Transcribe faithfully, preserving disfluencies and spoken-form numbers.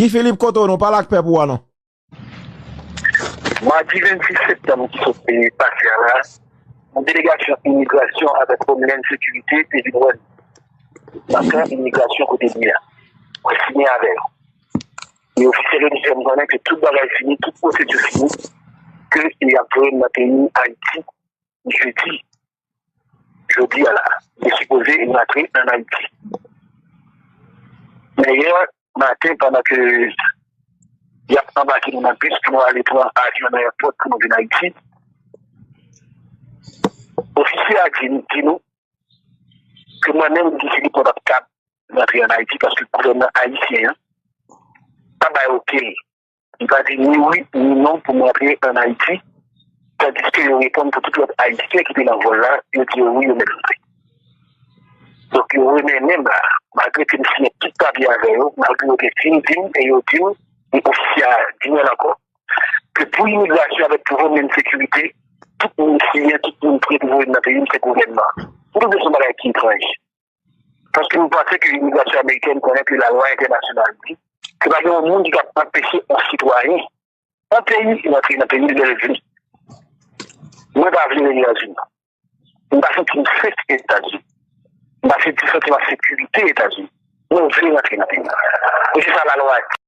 Guy Philippe, kote w non? Pale ak pèp ou a non. Madi vennsis septanm ki sot pase a la, yon delegasyon imigrasyon avèk Homeland Security te vin wè m nan kan imigrasyon kote m ye a. Mwen siyen avè yo. E ofisyèl yo te fè m konnen ke tout bagay fini, tout pwosedi fini, ke y ap voye m nan peyi Ayiti jedi. Jodi a la, li sipoze rantre ann Ayiti. Men yè maten, pandan ke y ap anbake nou nan bis pou nou ale pran avyon nan èpòt pou nou vin Ayiti, ofisye a di, di nou ke mwen menm, Guy Philippe, mwen p ap kab rantre ann Ayiti paske gouvènman ayisyen an pa bay oke. Li pa di ni wi ni non pou m rantre ann Ayiti, tandiske yo reponn pou tout lòt Ayisyen ki te nan vòl la, yo di yo wi, yo mèt rantre. Donk, yo remennen m la, malgre ke m siyen tout papye avè yo, malgre yo te fin di m e yo di m, e ofisye a di mwen ankò, ke pou imigrasyon avèk pou Homeland Security, tout moun siyen, tout moun prè pou voye m nan peyi m, se gouvènman an. M twouve se yon bagay ki etranj. Paske m panse ke imigrasyon amerikèn konnen ke lalwa entènasyonal di ke pa gen yon moun ki kab anpeche yon sitwayen yon peyi rantre nan peyi l lè l vle. Mwen pa vle rele Etazini. M pa santi m sef Etazini. M pa santi, santi m an sekirite Etazini. Mwen vle rantre nan peyi m. E se sa lalwa a di.